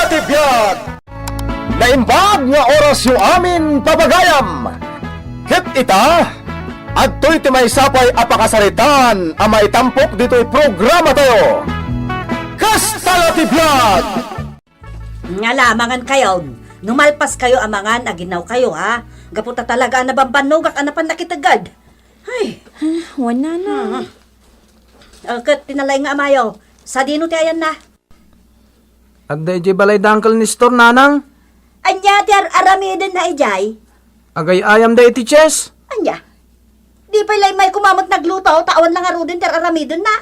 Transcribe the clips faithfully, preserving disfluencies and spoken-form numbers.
Ti biag! Naimbag nga orasyo amin, papagayam! Ket ita, adtoy ti maysa pay a pakasaritaan a maitampok ditoy programatayo. Kasta la ti biag! Nga lamangan kayon, no malpas kayo a mangan, aginnaw kayo, ha? Gapu ta talaga a nabambannogak a napan nakiteged. Ay. Ah, wan, Nanang. Ah. Ah, ket tinalay nga amayo, sadino ti ayanna? Adda idiay balay da Uncle Nestor, Nanang. Ania ti ar-aramidenna idiay? Agay-ayam da iti chess. Ania? Di pay la immay koma met nagluto, ta awan la ngaruden ti ar-aramidenna.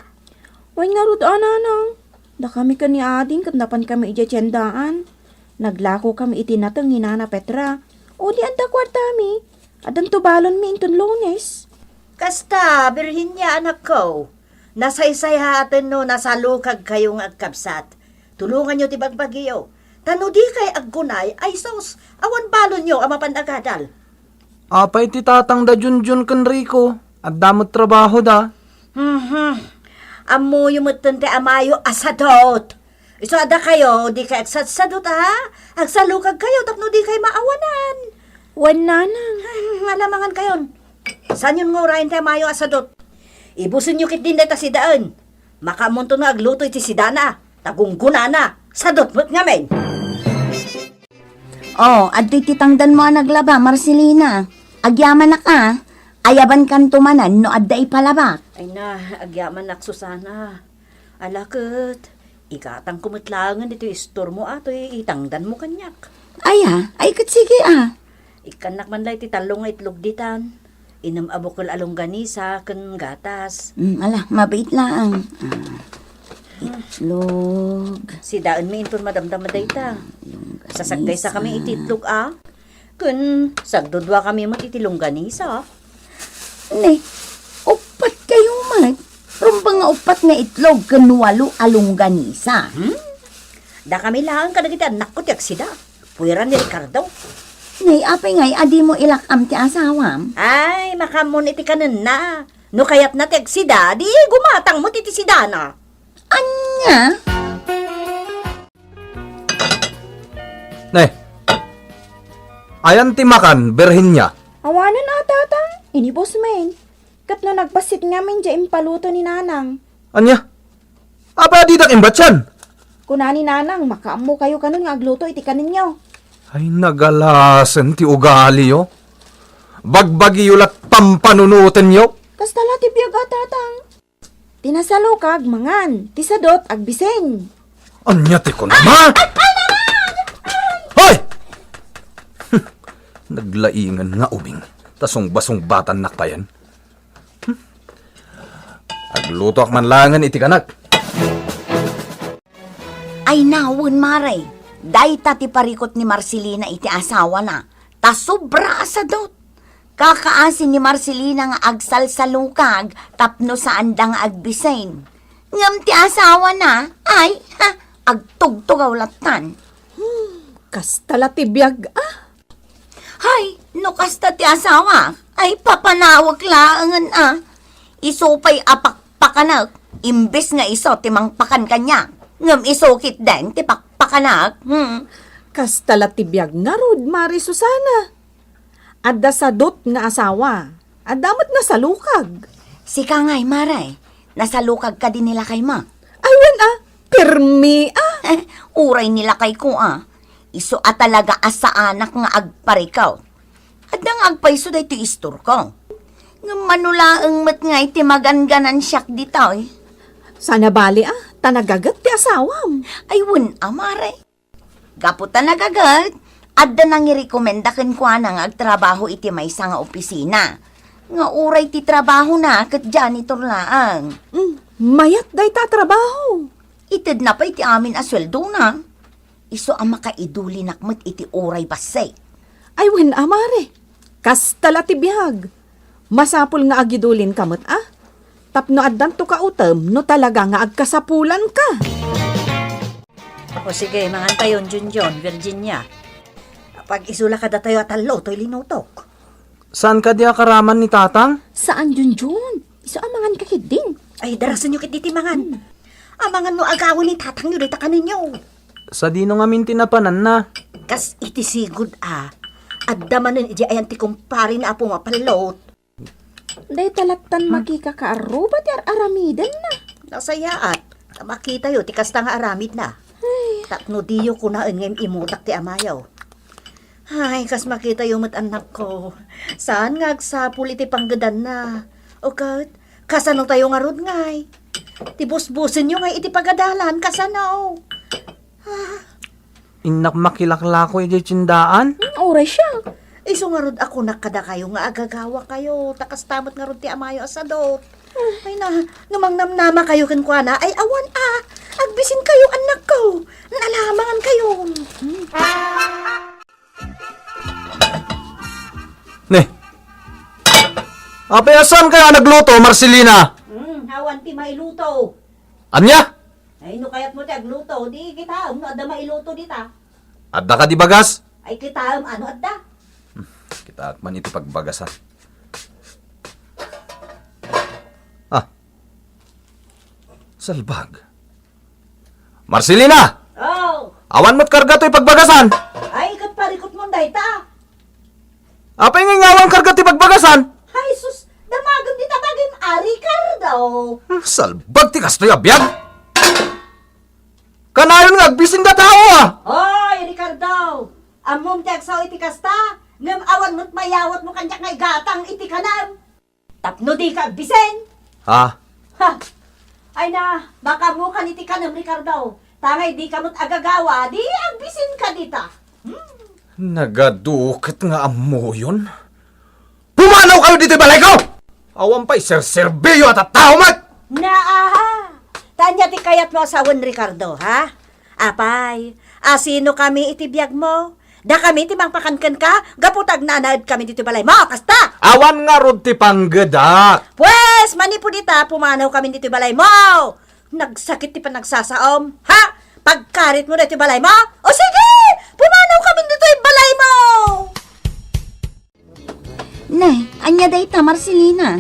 Wen ngarud a, Nanang. Dakami ken ni Ading ket napankami idiay tiendaan. Naglakokami iti nateng ni Nana Petra. O di adda kuartami. Addanto balonmi inton Lunes. Kasta, Birhenia, anakko. Nasaysayaaten no nasalukagkayo nga agkabsat. Tulonganyo ti bagbagiyo. Ta no dikay aggunay, ay sus, awan balonyo a mapan agadal. Apay ti tatang da Junjun ken Rico? Adda met trabahoda. Mhm. Ammoyo metten ti amayo a sadot. Isu a dakayo, dikay agsadsadot, a? Agsalukagkayo tapno dikay maawanan. Wen, Nanang. Hmm, alamangan kayon. Saanyon nga urayen ti amayo a sadot? Ibusenyo ketdin dayta sidaen. Makaammonto no agluto iti sidana, ta gunggonana, sadot met ngamin. Oh, adtoy ti tangdanmo a naglaba, Marcelina. Agyamanak a. Ayabankanto manen no adda ipalabak. Ay na, agyamanak, Susana. Ala ket, igatangko met laengen ditoy istormo a toy itangdanmo kaniak. Aya, ay ket sige a. Ikkannak man la iti tallo nga itlog ditan. Inem a bukel a longganisa ken gatas. Mm, ala, mabait laeng. Ah, itlog. Sidaenmi inton madamdama dayta. Longganisa. Sasaggaysakami iti itlog a. Ken sagduduakami met iti longganisa. Ne, uppat kayo met. Rumbeng nga uppat nga itlog ken walo a longganisa. Hmm? Dakami laeng kadagiti annakko ti agsida. Puiran ni Ricardo. Nay, apay ngay a dimo ilak-am ti asawam? Ay, makaammoan iti kanenna. No kayatna ti agsida, di gumatang met iti sidana. Ania? Ne, ayan ti makan, Birhenia? Awanen a, Tatang. Inibus men. Ket no nagbassit ngamin diay impaluto ni Nanang. Ania? Apay a didak imbatian? Kuna ni Nanang, makaammo kayo kanon nga agluto iti kanenyo. Ay, nagalasen ti ugaliyo. Bagbagiyo la't pampanunotenyo. Kasta la ti biag a, Tatang. Ti nasalukag, mangan. Ti sadot, agbisen. Ania ti kunam? Hoy! Naglaingan nga ubing, ta sungbasungbatannak payen. Hmm? Aglutoak man laengen iti kanak. Ay nawen, Mare, dayta ti parikut ni Marcelina iti asawana, ta sobra a sadot. Kakaasi ni Marcelina nga agsalsalukag tapno saanda nga agbisen. Ngem ti asawana, ay, ha, agtugtugaw lattan. Hmm, kasta la ti biag, a. Hay, no kasta ti asawa, ay papanawek laengen a. Isu pay a pakpakanek, imbes nga isu ti mangpakan kaniak, ngem isu ketdin ti pakpakanek. Hmm. Kasta la ti biag ngarud, Mare Susana. Adda sadot nga asawa. Adda met nasalukag. Sika ngay, Mare, nasalukag kadi ni lakaymo? Ay, wen a, pirmi a. Uray ni lakayko a. Isu a talaga a saanak nga agparikut. Adda nga agpayso daytoy istorko. Ngem mano laeng met nga iti maganganansiak ditoy. Saan a bali a, ta nagaget ti asawam. Ay, wen a, Mare. Gapu ta nagaget, adda nangirekomenda kenkuana nga agtrabaho iti maysa nga opisina. Nga uray ti trabahona ket janitor laeng. Mm, mayat dayta a trabaho. Itedna pay ti amin a sueldona. Isu a makaidulinak met iti uray bassit. Ay, wen a, Mare. Kasta la ti biag. Masapul nga agidulinka met a. Tapno addanto kautem no talaga nga agkasapulanka. O sige, mangan tayon, Junjun, Virginia. Pag-isu la kadatayo a tallo toy linutok. Saan kadi a karaman ni Tatang? Saan, Junjun. Isu a mangan ka ketdin. Ay, darasenyo ketdi ti mangan. Hmm. Amangan no agawen ni Tatangyo dayta kanenyo. Sadino ngamin ti napananna? Kas iti sigud a, adda manen idiay ayan ti kumparena a pumapallot. Dayta lattan makikakaarruba ti ar-aramidenna. Nasayaat, ta makitayo ti kasta nga aramidna. Ay. Tapno diyo kunaen nga im-imutak ti amayo. Ay, kas makitayo met, annakko. Saan nga agsapul iti panggedanna. O ket, kasano tayo ngarud ngay? Ti busbusenyo ngay iti pagadalan, kasano? Ah. Innak makilaklako idiay tiendaan? Hmm, uray siak. Isu ngarud a kunak kadakayo nga agagawakayo, ta kasta met ngarud ti amayo a sadot. Ay na, no mangnamnamakayo kenkuana, ay awan a. Agbisinkayo, annakko. Nalamangankayo. Ne. Apay a saan kaya nagluto, Marcelina? Hmm, awan ti mailuto. Ania? Ay, no kayatmo ti agluto, di kitaem no adda mailuto dita. Adda kadi bagas? Ay, kitaem, ano adda? Hmm, kitaek man iti pagbagasan. Ah. Salbag. Marcelina! Oh! Awan met karga toy pagbagasan? Ay, ket parikutmon dayta. Apay ngay nga awan karga ti pagbagasan? Ay, sus, damagem dita bagim a, Ricardo. Hmm, salbag ti kastoy a biag. Kanayon nga agbisin da tao, a. Oy, Ricardo, ammom ti agsao iti kasta, ngem awan met mayawatmo kaniak nga igatang iti kanem. Tapno dika agbisen. Ha? Ha! Ay na, makaammokan iti kanem, Ricardo. Tangay dika met agagawa, di agbisinka dita. Hmm. Nagaduket nga ammoyon. Pumanawkayo ditoy balayko! Awan pay serserbio a tattao met! Naa! Tanya ti kayatmo a sawen, Ricardo, ha? Apay, asino kami iti biagmo? Dakami ti mangpakan kenka, gapu ta agnanaed kami ditoy balaymo, kasta! Awan ngarud ti panggedak. Pues, manipud ita, pumanaw kami ditoy balaymo! Nagsakit ti panagsasaom, ha? Pagkaritmo ditoy balaymo? O sige, pumanaw kami ditoy balaymo! Ne, ania dayta, Marcelina?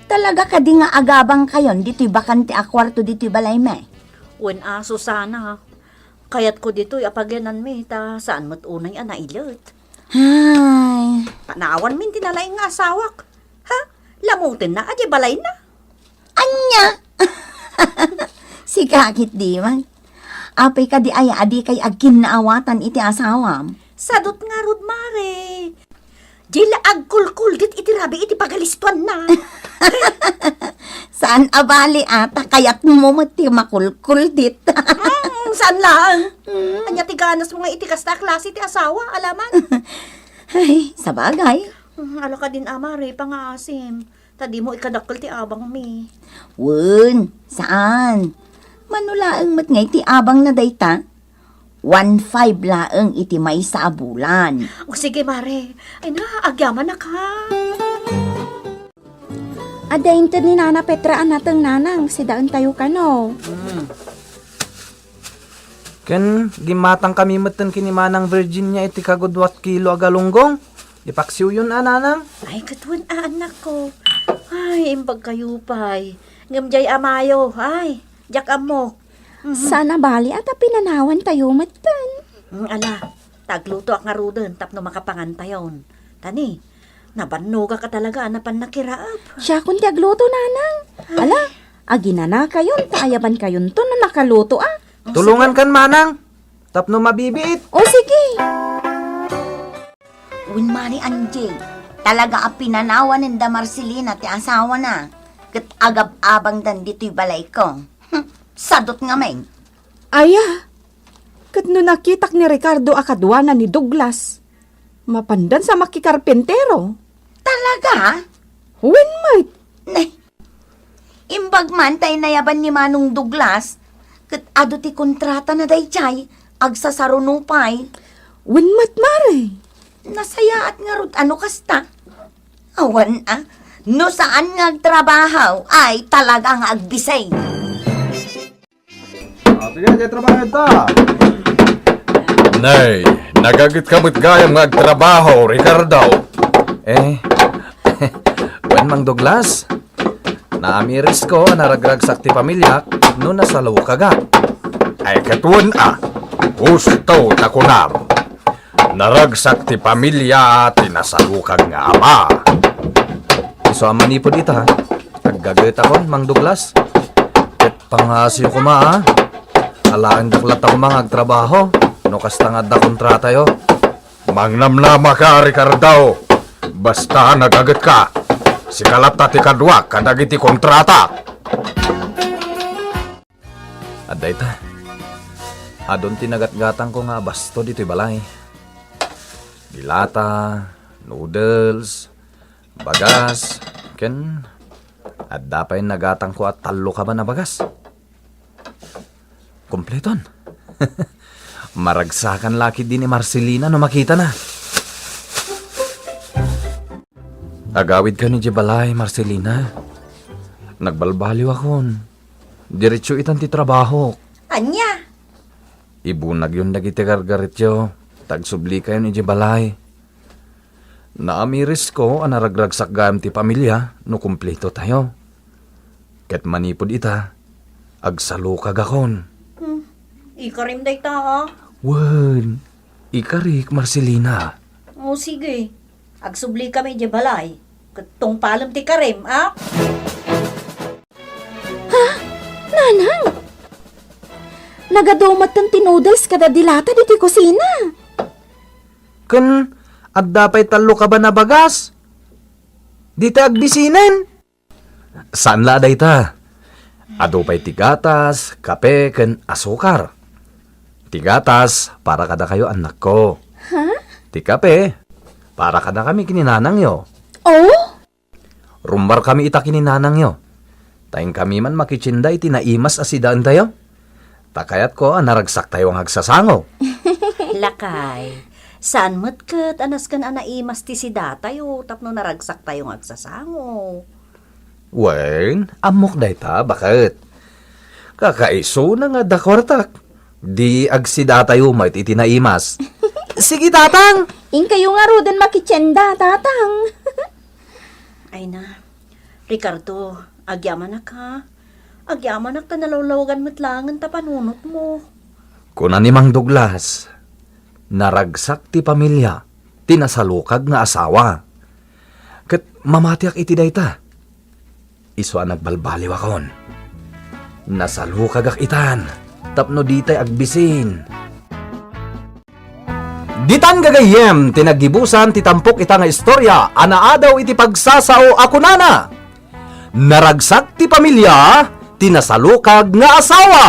Talaga kadi nga agabangkayon ditoy bakante a kuarto ditoy balaymi? Wen a, Susana, kayatko ditoy a pagiananmi ta saan met unay a nailet. Ay. Panawanmin ti nalaing nga asawak. Ha? Lamutenna a di balayna. Ania? Sika ketdi man. Apay kadi aya a dikay agkinnaawatan iti asawam? Sadut ngarud, Mare. Di la agkulkuldit iti rabii iti pagalistuanna. Saan a bali a, ta kayatmo met ti makulkuldit. Mm, saan laeng. Mm. Ania ti ganasmo nga iti kasta a klase ti asawa, alaman? Ay, sabagay. Mm, ala kadin a, Mare, pangaasim. Ta dimo ikadakkel ti abangmi. Wen, saan? Mano laeng met ngay ti abangna dayta? One five laeng iti maysa a bulan. O, sige, Mare. Ay na, agyamanak, ha? Adda inted ni Nana Petra a nateng, Nanang, sidaentayo kano. Hmm. Ken, dimmatangkami metten ken ni Manang Virginia iti kagudua kilo a galunggong. Ipaksiwyon a, Nanang? Ay, ket wen a, annakko. Ay, imbagkayo pay. Ngem diay amayo, ay, diak ammo. Mhm. Saan a bali a ta pinanawantayo metten. Mm, ala, ta aglutoak ngaruden tapno makapangantayon. Ta ni, nabannogak a talaga a napan nakiraep. Siakon ti agluto, Nanang. Ay. Ala, aginanakayon ta ayabankayonto no nakaluto a. Tulongankan, Manang, tapno mabibiit. O, sige. Wen, Mare Angie, talaga a pinanawanen da Marcelina ti asawana, ket agab-abangdan ditoy balayko. Hm, sadut ngamin. Aya, ket no nakitak ni Ricardo a kaduana ni Douglas, mapandan sa makikarpintero. Talaga? Wen met. Ne, Imbag man ta inayaban ni Manong Douglas, ket adu ti kontratana daydiay, agsasaruno pay. Wen met, Mare. Nasayaat ngarud a no kasta. Awan a, no saan nga agtrabaho, ay talaga nga agbisay. Ah, sige, diay trabaho ta. Nay, nagaget ka met gayam nga agtrabaho, Ricardo. Eh, wen, Mang Douglas, naamirisko a naragragsak ti pamiliak no nasalukagak. Ay, ket wen a. Husto ta kunam, naragsak ti pamilya ti nasalukag nga ama. Isu a manipud ita, aggagetakon, Mang Douglas. Ket pangngasiyo koma, a. Alaendak latta koma nga agtrabaho, no kasta nga adda kontratayo. Mangnamnamaka, Ricardo. Basta nagagetka, sika latta ti kaduak kadagiti kontrata. Adda ita. Adun ti nagatgatangko nga abasto ditoy balay. Dilata, noodles, bagas, ken adda pay nagatangko a tallo kaban a bagas. Kompleton. Maragsakan la ketdi ni Marcelina no makitana. Agawidkan idiay balay, Marcelina. Nagbalbaliwakon. Diretso itan ti trabahok. Ania? Ibunagyon dagiti gargaretyo, ta agsublikayon idiay balay. Naamirisko a naragragsak gayam ti pamilya no kumpletotayo. Ket manipud ita, agsalukagakon. Hmm, ikarim dayta, a? Wen, ikarik, Marcelina. O, sige. Agsublikami idiay balay. Ket tungpalem ti karim, a? Ha? Nanang! Nagadu metten ti noodles kada dilata ditoy kusina. Ken adda pay tallo kaban a bagas. Dita agbisinen. Saan la a dayta. Adu pay ti gatas, kape, ken asukar. Ti gatas, para kadakayo, annakko. Ha? Ti kape, para kadakami ken ni nanangyo. Oh? Rummuarkami ita ken ni nanangyo. Ta inkami man makitienda iti naimas a sidaentayo. Ta kayatko a naragsaktayo nga agsasango. Lakay, saan met ket a nasken a naimas ti sidatayo tapno naragsaktayo nga agsasango. Wen, ammok dayta, baket. Kakaisuna nga adda kuartak. Di agsidatayo met iti naimas. Sige, Tatang! Inkayo ngaruden makitienda, Tatang. Ay na, Ricardo, agyamanak, ha? Agyamanak ta nalawlawagan met laengen ta panunotmo. Kuna ni Mang Douglas, naragsak ti pamilya ti nasalukag nga asawa. Ket mamatiak iti dayta. Isu a nagbalbaliwakon. Nasalukagak itan tapno ditay agbisin. Ditan gagayyem ti naggibusan ti tampok ita nga istorya a naadaw iti pagsasao a kunana, Naragsak ti pamilya ti nasalukag nga asawa.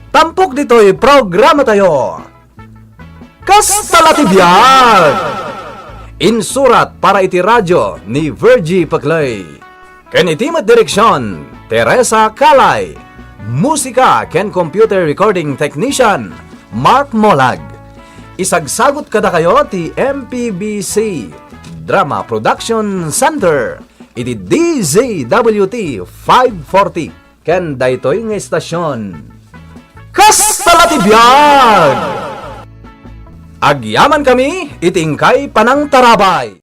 Tampok ditoy programatayo. Kasta la ti biag! Insurat para iti radio ni Virgie Paclay. Ken iti met direksion, Teresa Calay. Musika ken computer recording technician, Mark Molag. Isagsagut kadakayo ti M P B C Drama Production Center iti D Z W T five forty. Ken daytoy nga istasyon, Kasta la ti biag! Agyamankami iti inkay panangtarabay.